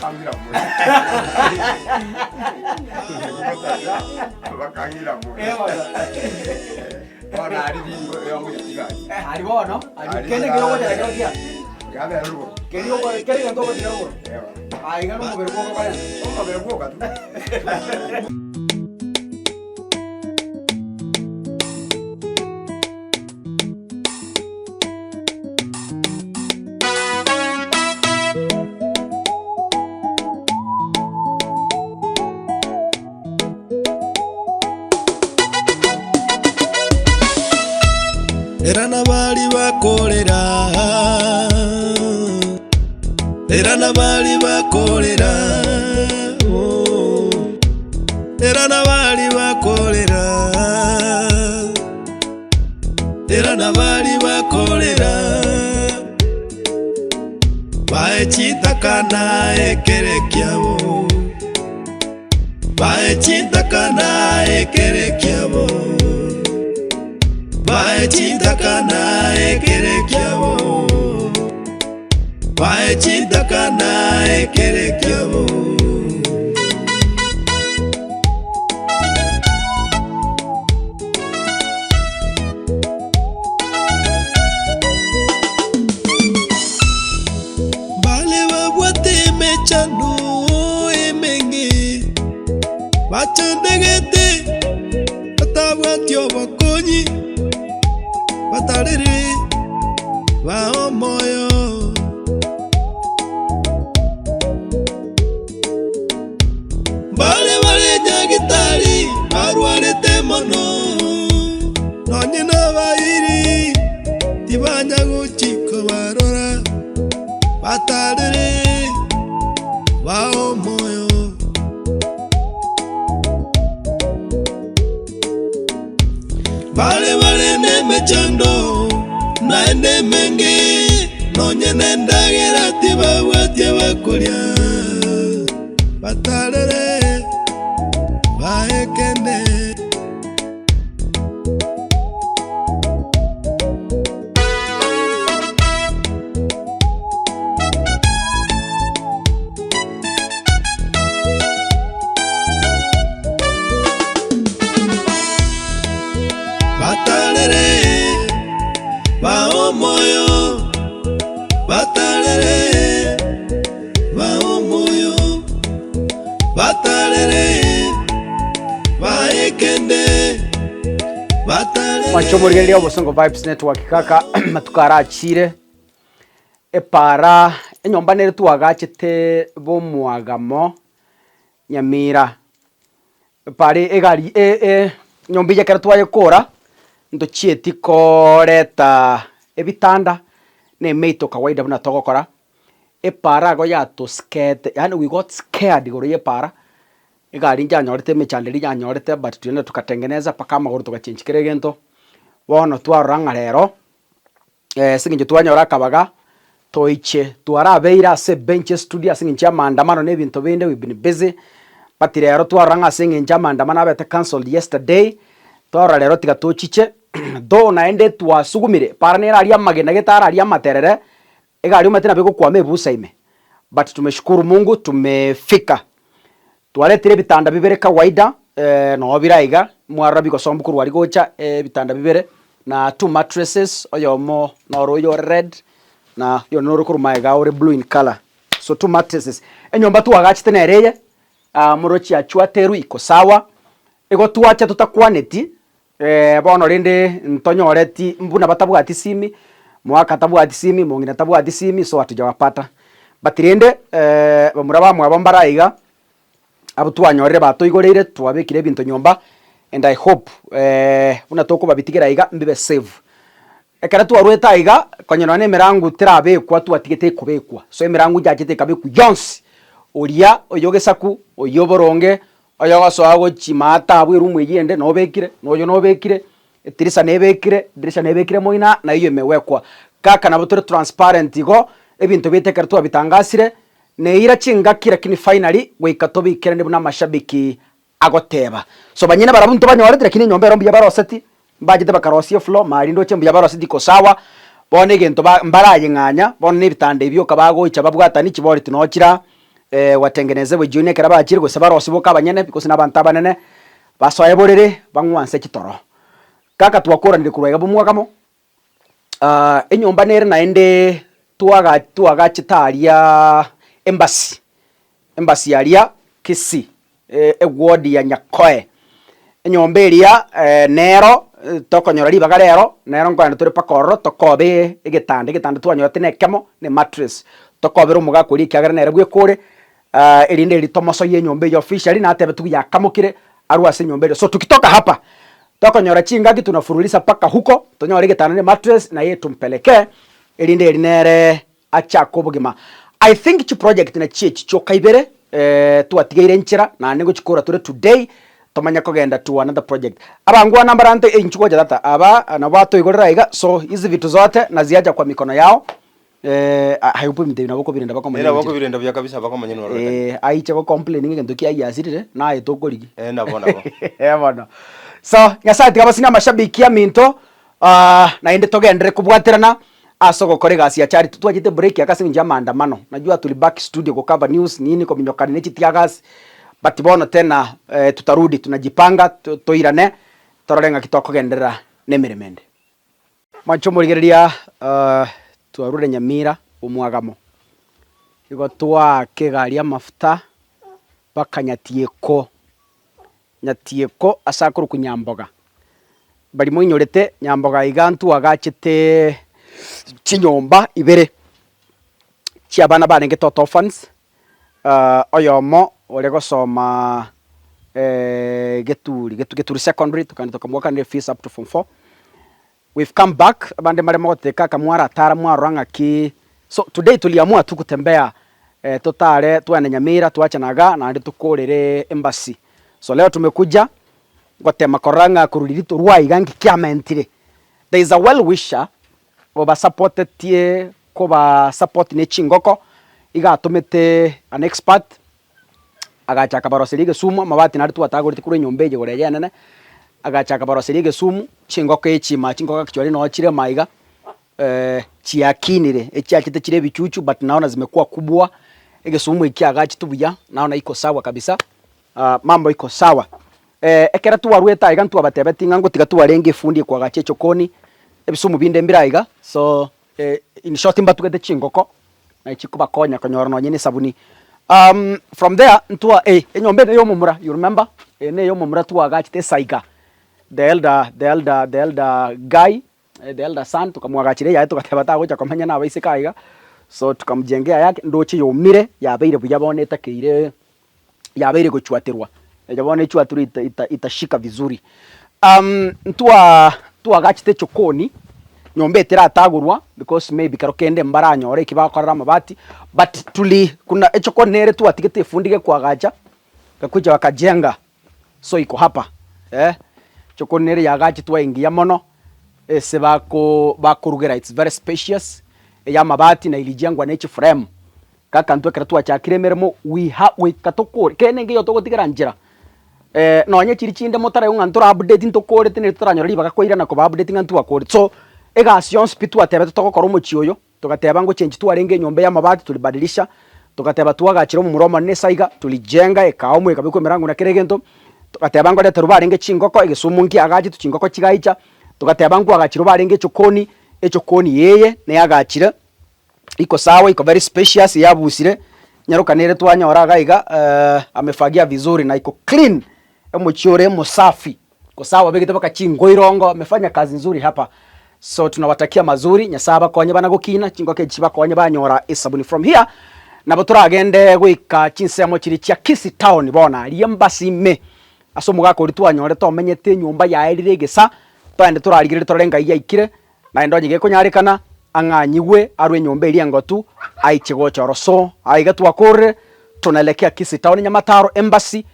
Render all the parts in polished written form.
Aria bono, aria kende kere ogochera kero kia. Keri ogo kere egento ogotiga rogoro. Aiga na omobere gwoka kwarenta. Omobere gwoka tu. Era nabari bakorera, era nabari bakorera, oh, era nabari bakorera, era nabari bakorera, bae chitakana ekere kiabo. Bae chintakana ekere kiabo, Bae chintakana ekere kiabo, Bae chintakana ekere kiabo. Mbare babwate emechando emenge, bachandegete, batabwati obokonyi, batarire bae omoyo. Mbare bare nyagitari barwarete mono, nonye nabairi tibanya gochia kobarora, batarire bae omoyo. Bare bare nemechando naende emenge, nonye nendagera tibabwatia bakoria, batarere bae kende. Batarere bae omoyo, batarere bae omoyo, batarere bae kende, batarere. Mwanche omorigereria Obosongo Vibes Network kaka amatuko arachire Epaara, enyomba nere twagachete b'omwagamo Nyamira. Epaara egari enyomba eyio ekero twayekora, ntochieti koreta ebitanda na emeito kawaida buna togokora, epaara igo yatosikete yaani we got scared igoro ya epaara, egari nyanyorete emechando eria yanyorete but tulienda tukatengeneza mpaka amagoro togachengi kera egento, bono twarora ng'a rero. Ase eng'encho twanyora akabaga, toiche twarabeire ase ebench estudio ase eng'encho ya amaandamano na ebinto binde we've been busy, but rero twarora ng'a ase eng'encho amaandamano abete cancelled yesterday, twarora rero tiga tochiche, though naende twasugumire, para nere aria amagena gete ara aria amaterere, egari omanyete nabo egokwama ebusa ime, but tumeshukuru Mungu tumefika. Twaretire ebitanda bibere kawaida, noo bire aiga, mwarora bigosomba korwa aria gocha, ebitanda bibere, na two mattresses, oyomo noro oyo ore red, na oyonde noro korwa magega ore blue in colour. So two mattresses. Enyomba twagachete nere eye, morochi achwaterwe iko sawa, igo twacha totakwaneti, Bono rende ntonyoreti buna batabwati simi, mwaka tabwati simi, mong'ina tabwati simi, so hatujawapata. But rende bamura bamwabo mbare aiga, abwo twanyorire batoigoreire twabekire ebinto nyomba, and I hope buna tokobabitigera aiga mbibe safe. Ekero twarwete aiga, konya nonya na emerango terabekwa twatigete ekobekwa, so emerango yachete ekabekwa yonsi, oria oyo gesaku, oyio oboronge, Oyogosoa gochia maate abwo erumu eyio ende nobekire, na oyo nobekire, etirisa nebekire, edirisha nebekire moina, na eyio emewekwa. Kaka nabo tore transparent igo, ebinto biaito ekero twabitangasire, neira chingaki lakini finally goika tobikeranie buna amashabiki agoteba. So banyene barabwo ntobanyoreti lakini enyomba ero mbuya baroseti, mbachete bakarosia efloor, maria ndoche mbuya baroseti iko sawa, bono egento ba mbarayeng'anya, bono na ebitanda ebi bioka bagocha babwatani chiboreti noo chira. Watengenezewe jioni ekero bachire gose barosie boka abanyene gose na abanto abanene, basoe borere bang'wanse chitoro. Kaka twakoranire korwa iga bomwakamo, enyomba nere naende twaga twagachete aria embassy, embassy aria Kisii, eward ya Nyakoe. Enyomba eria nero tokonyora ribaga rero, nero nkoenda tore mpaka ororo tokobe egetanda, egetanda twanyorete na ekemo na emattress, tokobera omogaka oria ekiagera nere bweka ore, erinde eri tomosoyie enyomba eywo officially natebe tu yakamokire arwe ase enyomba eria. So tukitoka hapa, tokonyora chingaki tunafururisa mpaka huko, tonyore egetanda na emattress naye tumpelekee, erinde eri nere achake obogima. I think chiproject nachio echi chioka ibere twatigeire enchera naende ngochikora tore today tomanye kogenda to another project. Abangwana mbarante inchu gocha tata aba nabo batoigorera iga so hizi vitu zote naziacha kwa mikono yao aye ebinto ebi nabo okobirenda mpaka omanye Nabo gochira. okobirenda buya kabisa mpaka omanye nororokane. Aiche go complain ng'a egento kiaye giasirire naye tokorigia. Nabo nabo. Bono. So Nyasaye tiga abasini amashabiki aminto naende togenderere kobwaterana Ase ogokora egasi ya charity twachete break ake ase eng'encho ya maandamano, najua tulibaki studio go cover news nini kominyokana ne chitear gas, but bono tena tutarudi tunajipanga toirane torore ng'aki tokogenderera na emeremo ende. Mwanche omorigereria twarure Nyamira omwagamo, igo twaaka egari amafuta mpaka Nyatieko, Nyatieko ase akorokwa Nyamboga. Baria moinyorete Nyamboga iga ntwagachete chinyomba ibere chi'abana barenge taught orphans, oyomo ore gosoma Geturi, Geturi secondary tokagenda tokamoakanera efees up to form four. We've come back, abande mbare mogoteka aka mwaratara mwarora ng'aki, so today tuliamua tu kutembea totare twende Nyamira twachana igaa naende tokorere embassy. So leo tumekuja gotema korora ng'a korwa riria torwa iga nki kiamentire. There is a well wisher obasapotetie koba support ne chingoko, iga atomete an expert agacha akabaroseria egesumu, amabati naria twatagoreti korwa enyomba eye igoro eye enene, agacha akabaroseria egesumu, chingoko echi ma chingoko actually noo chire maiga, chiakinire, echiachete chire ebichuchu but naona zimekuwa kubwa, egesumu eki kiagachete buya, naona iko sawa kabisa, mambo iko sawa. Ekero twarwete aiga ntwabatebetie ng'a ngotiga twarenge efundi ekoagacha echokoni, ebisumu binde mbire aiga, so in short mbatugete chingoko. Naye chikobakonya konyora nonye ne esabuni. From there ntwa eh enyomba eye neyomomura you remember? Eye neyomomura twagachete esaiga, the elder the elder the elder guy, the elder son tokamwagachera eyaye togateba tagocha komenya na abaiseke aiga, so tukamjengea yake ndoche yomire yabeire buya bono etakeire yabeire gochwaterwa, eye bono echwaterwe ita ita itashika vizuri. Ntwa twagachete echokoni, nyomba eteratagorwa because maybe kero kende mbaranyore eki bakorera amabati, but tuli kuna echokoni nere twatigete efundi gekoagacha, ekakuja bakajenga, so iko hapa eh, echokoni nere yagachetwe engiya mono, ase bako bakorugera it's very spacious, eya amabati na ilijengwa ne chiframe. Kaka intwe ekero twachakire emeremo we ha goika tokore, kende nkeiyo togotigera nchera, nonye chiria chinde motaraigu ng'a ntora update ntokorete neri totaranyora ribaga koirana koba update ng'a ntwakorete. So, egasi yonsi pi twatebete togokora omochie oyo, togateba ngochengi twarenge enyomba ya amabati tulibadilisha, togateba twagachire omomura omonene ase aiga, tulijenga ekaomo ekabekwa emerango na kera egento, togateba ngoreterwa barenge chingoko egesumu nkiagachetwe chingoko chigaicha, togateba nkoagachirwa barenge echokoni, echokoni eye neagachire. Iko sawa, iko very spacious, yabusire, nyaroka nere twanyora iga iga amefagia vizuri na iko clean, omochie ore omosafi, iko sawa abegete mpaka chingoirongo, amefanya kazi nzuri hapa, so tunawatakia mazuri, Nyasaye abakonye bana gokina, chingoko echi chibakonye banyora esabuni. From here, nabo toragende goika chinsemo chiria chia Kisii town bono aria embasi ime, ase omogaka oria twanyorete omenyete enyomba yaye rire egesa, toende torarigererie torore ngai yaikire. Naende onye gekonyarekana, ang'anyigwe arwe enyomba eria engotu, aiche gocha oro. So aiga twakorire, tunaelekea Kisii town Nyamataro embassy,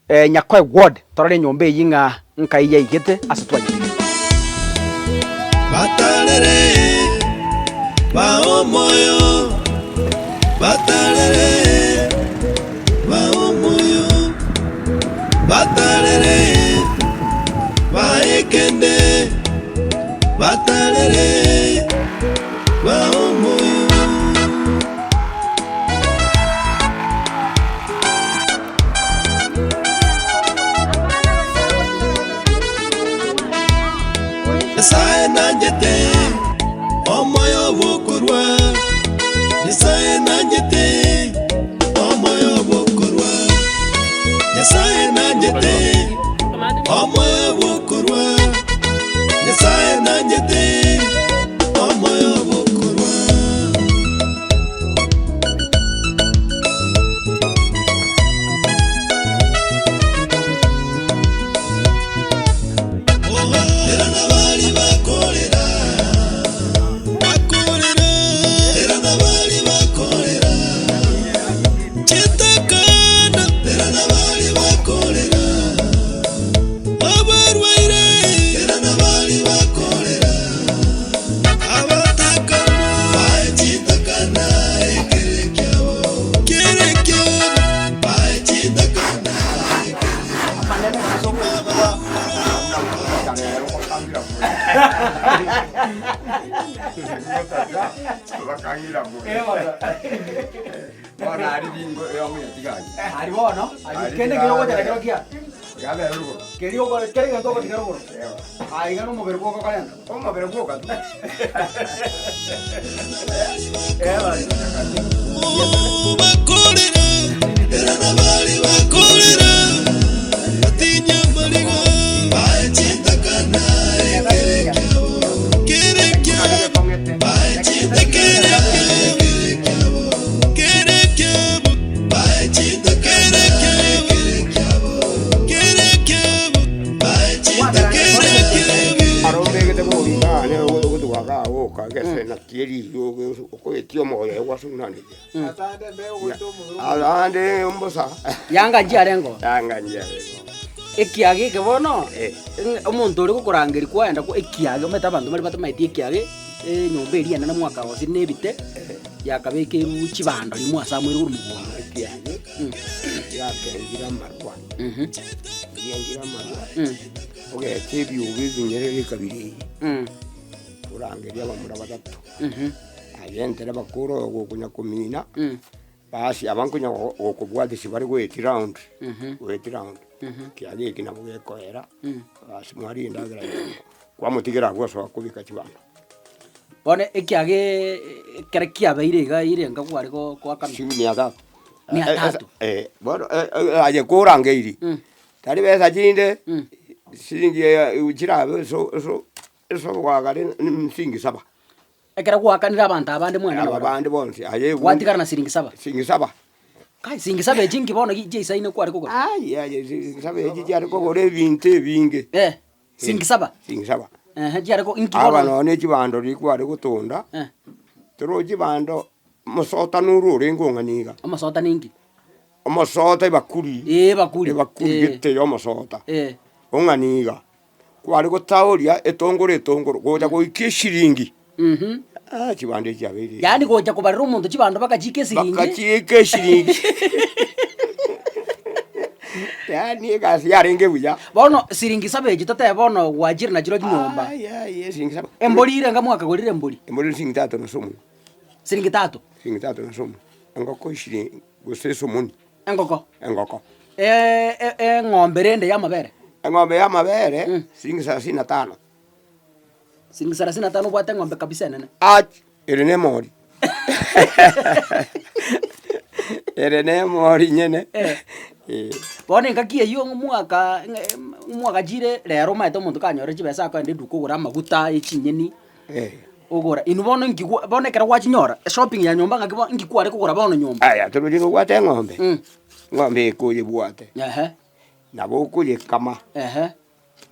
Nyakoe ward, torore enyomba eyio ng'a nkai yaigete ase twanyetigete. Batarere ba omoyo, batarere ba omoyo, batarere ba ekende. Batarere ba omoyo. Bakang'ira Eh, bono. Bono aria ringo yomonyatiga aria. Aria bono, aria Aria kende kere ogochera kero kia. Yabera rogoro. Keria okore kere egento ogotiga rogoro. Aye iga na omobere bwoka okorenta. Omobere bwoka tu. Bakorera, era nabari bakorera, batinya amariga, bae chintakana ekere kiabo, kere kiabo, bae chintakana ekere kiabo, kere kiabo, bae chintakana ekere kiabo, kere kiabo, bae chintakana ekere kiabo. Aro obegete boringa aane ogotuga kagoka gese naki eriogi okoetia omoyo gwasung'unanirie. Abande mbosa. Yanga nchiarengo. Yanga nchiarengo. Ekiage eke bono, Eh. ng'a omonto ore gokorangeria kwaenda kwa ekiage omanyete abanto mbare batamaeti ekiage, enyomba eria enene mwakarosia na ebite, yakabekeirwe chibando riria mwasamoire korwa mogondo. Ekiage, giakengire amarwa, giakengire amarwa, ogeta ebiogo ebinyerere ekabira eyio, orangeria abamura batato. Aye entereba kore oyo gokonya komina, basi aba nkonya gokobwatisia bare goetia round, goetia round, kiaga eki nabo gekoera, basi mwaria endagera yaino, kwamotigera abwo ase okobeka chibando. Bono ekiageeee ekere kiabeire iga ire nka kware go goakana. Shilingi mia tatu. Mia tatu. Eh, bono aye korangeiri, tari besa chinde, shilingi chirabe eso eso eso ogoakare shilingi saba. Ekero gwakanire abanto abande mwene Aba noro. bande bonsi aye ebundi. Gwatigara na siringi saba. Siringi saba. Kai siringi saba echi nki bono gi chiaisaine kware kogora? Aye aye siringi saba echi chiare kogora ebinto ebinge. Eh, siringi saba. Siringi saba. Ehe chiare ko inki Aba bono? nonye ne chibando riria kware gotunda, Eh. torochi chibando, omosota noro orenge ong'ani iga. Omosota ninki? Omosota ebakuri. Eh ebakuri. Ebakuri Eh. gete ya omosota. Eh. Ong'ani iga. Kware gotaoria etongoro etongoro gocha goika eshiringi, ah chibando echi chiabeire Yaani gocha kobarera omonto chibando mpaka chiike esiringi. mpaka chiike eshiringi yaani egasi yarenge buya. Bono siringi saba echi totebe bono gwachire nachirwe chinyomba. Aye aye esiringi saba. Embori ire enga mwakagorire embori? Embori ni siringi tatu na somoni. Siringi tatu? Siringi tatu na somoni, engoko ishiringi gose esomoni. Engoko. Engoko. Eng'ombe rende y'amabere. Eng'ombe y'amabere siringi sarasini na tano. Siringi sarasini na tano obwate eng'ombe kabisa enene. Ach! Ere nemori. Ere nemori nyene. Eh. Eh. Bono engaki eywo omwaka mwagachire rero omanyete omonto kanyore chibesa akoenda eduka ogora amaguta ya chinyeni. Eh. Ogora, inwe bono inki gwa bono ekero gwachinyora, eshopping ya nyomba ng'aki bono inki kware kogora bono nyomba? Aya, toroche nobwate eng'ombe, Mm. eng'ombe eye koyebwate, Ehe, nabo okoyekama, ehe.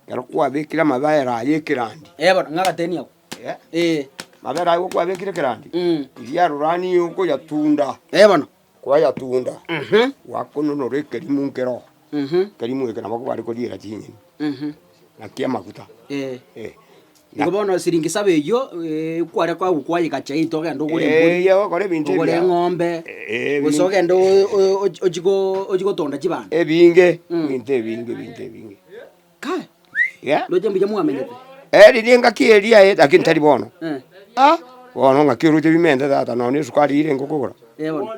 ekero kwabekire amabere aye ekerandi, Eh bono, ng'agateni abwo. eh, Eh, mabere aye gokwabekire ekerandi, Mm. riria arurani okoyatunda, eh bono. kwayatunda, Mhm, gwakononora ekerimu nkere oo, mhm, ekerimu eke nabo bare koriera chinyeni, mhm. naki amaguta, Eh. eh. Igo bono siringi saba eyio kware koegwa kwayeka chai togende ogore embori, Eeh ogokora ebinto ogore ebiya. eng'ombe, Eh, gose ebinto- ogende o- o- o- ochie go ochie gotonda chibando. Ebinge, ebinto ebinge ebinto ebinge. Kai, Yeah. ndoche mbuya mwamenyete. Eh, riria engaki eria eh, lakini tari bono. Eh, Ah, bono ng'aki oroche bimente tata nonye esukari erenge okogora. eh bono.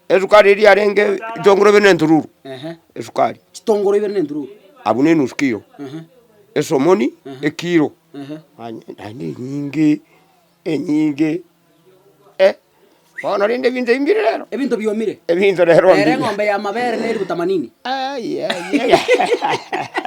Esukari eria yarenge chitongoro ibere na entururu, Ehe. esukari. Chitongoro ibere na entururu. Abwo na enusu kilo. Ehe. Esomoni ekilo, Ehe. naende enyinge, enyinge eh, bono rende ebinto ebi mbire rero. Ebinto biomire. Ebinto rero Ere mbire. eng'ombe ya mabere neri butamanini. Ai, ai, ai.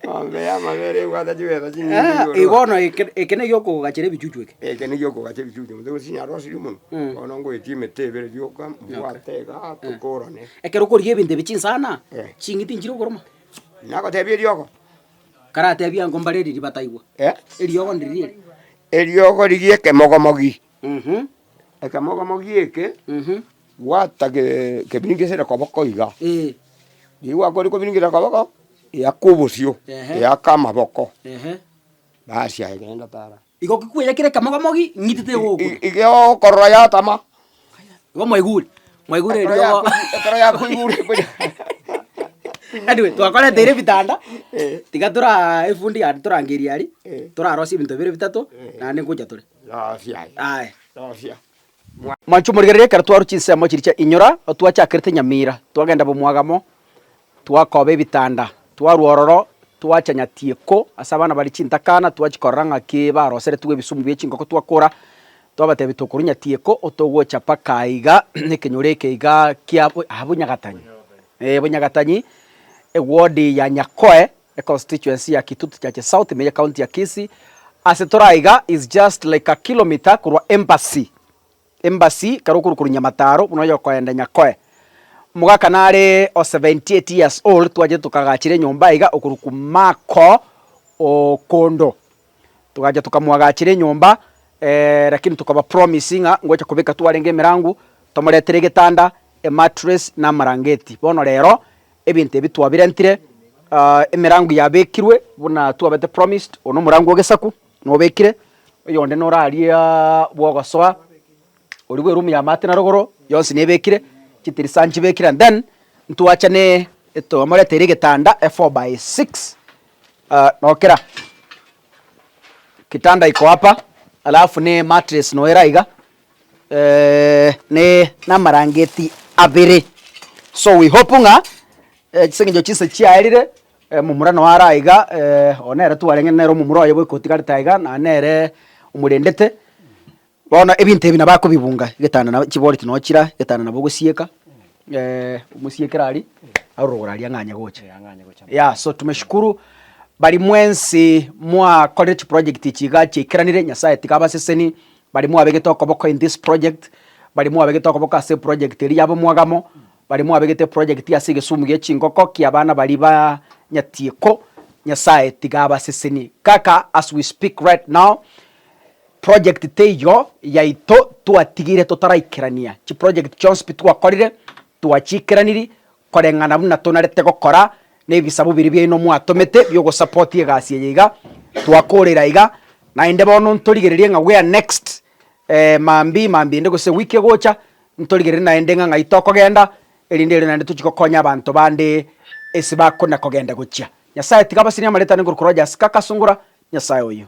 Ng'ombe ya amabere ebwate chibesa chinyinge Ah, igoro. eh, bono eke eke ne giokogachera ebichuchu eke. Eke nigo okogacha ebichuchu, omonto gose arosirie mono, Mm. bono ngoetie emete ebere rioka, mbwate igaa tokorane. Ekero okorigia ebinto ebi chinsana, Eh. ching'iti nchire okoroma. Nagotebia eriogo. Karatebie ango mbare riria bataigwa. Eh? Eriogo ndiriria eri. Eriogo riria ekemogomogi. Mhm. Ekemogomogi eke, Mhm. gwata ke kebiringisire koboko iga. Eh. Riria gwakori kobiringisera koboko, eaka obosio, Ehe. eaka amaboko, Ehe. basi aye genda tara. Igo kikweyakire ekemogomogi, ng'iti tegokwa. Iga okorora yatama. Igo mwaigure, mwaigure Ekero eriogo. yakoigure ekero yakoigure. Anyway, twakoreteire ebitanda, tiga tora efundi yaye torangerie aria, torarosie ebinto bire bitato, naende nkocha tore. Rosia aye. Aye. Rosia. Mwanche omorigereria ekero twarwa chinsemo chiria chia inyora, otwachakerete Nyamira, twagenda Bomwagamo, twakoba ebitanda, twarwa ororo, twacha Nyatieko, ase abana baria chintakana, twachia korora ng'aki baroseretigwe ebisumu bie chingoko twakora, twabatebia tokorwa Nyatieko, otogocha mpaka aiga, ekenyoro eke igaa kia aa Bonyagatanyi, eh Bonyagatanyi, eward ya Nyakoe, econstituency ya Kitutu Chache South, ime ye county ya Kisii, ase tore aiga is just like a kilometer korwa embassy, embassy ekero okorwa korwa Nyamataro buna oyokoenda Nyakoe. Omogaka nare o 78 years old twachete tokagachera enyomba aiga okorokwa Marko Okondo. Togacha tokamoagachera enyomba lakini tokaba promise ng'a ngocha kobeka twarenge emerango, tomoretere egetanda, emattress na amarangeti. Bono rero, ebinto ebi twabirentire, emerango yabekirwe buna twabete promised, oyo na omorango o gesaku nobekire, oyonde noro aria bwogosoa, oria bwa eroom ya amate na rogoro, yonsi nebekire, chitirisa nchibekire and then, ntwachane tomoretere egetanda e four by six, nokera kitanda iko hapa, alafu ne mattress noyo ere aiga, ne namarangeti abere. So we hope ng'a ase eng'encho chinsa chiaerire, momura noo are aiga, oyo nere twarenge nere omomura oye bweka otigarete aiga, naende nere omorendete, bono ebinto ebi nabo akobibunga, egetanda nabo chiboreti noo chire aa, egetanda nabo ogosieka, omosiekere aria, aroro rogoro aria ang'anye gocha. Yeah, so tumeshukuru baria mwensi mwakorire chiproject echi iga chiaikeranire, Nyasaye tiga abaseseni, Baria mwabegete okoboko in this project, baria mwabegete okoboko ase eproject eria y'abomwagamo, baria mwabegete eproject ase egesumu gie chingoko kia abana baria ba Nyatieko, Nyasaye tiga abasesenie. Kaka as we speak right now, project teiyo yaito twatigire totaraikerania, chiproject chionsi pi twakorire, twachiikeraniri koreng'ana buna tonarete gokora, na ebisabu biria biaino mwatomete bi'ogosapoti egasi eye iga, twakorera iga, naende bono ntorigererie ng'a where next, mambia mambia ende gose ewiki egocha, ntorigererie naende ng'a ng'ai tokogenda, erinde erio naende tochie gokonya abanto bande ase bakona kogenda gochia. Nyasaye tiga abasenie amaretani korwa korwa Rogers Kaka Sungura, Nyasaye oyio.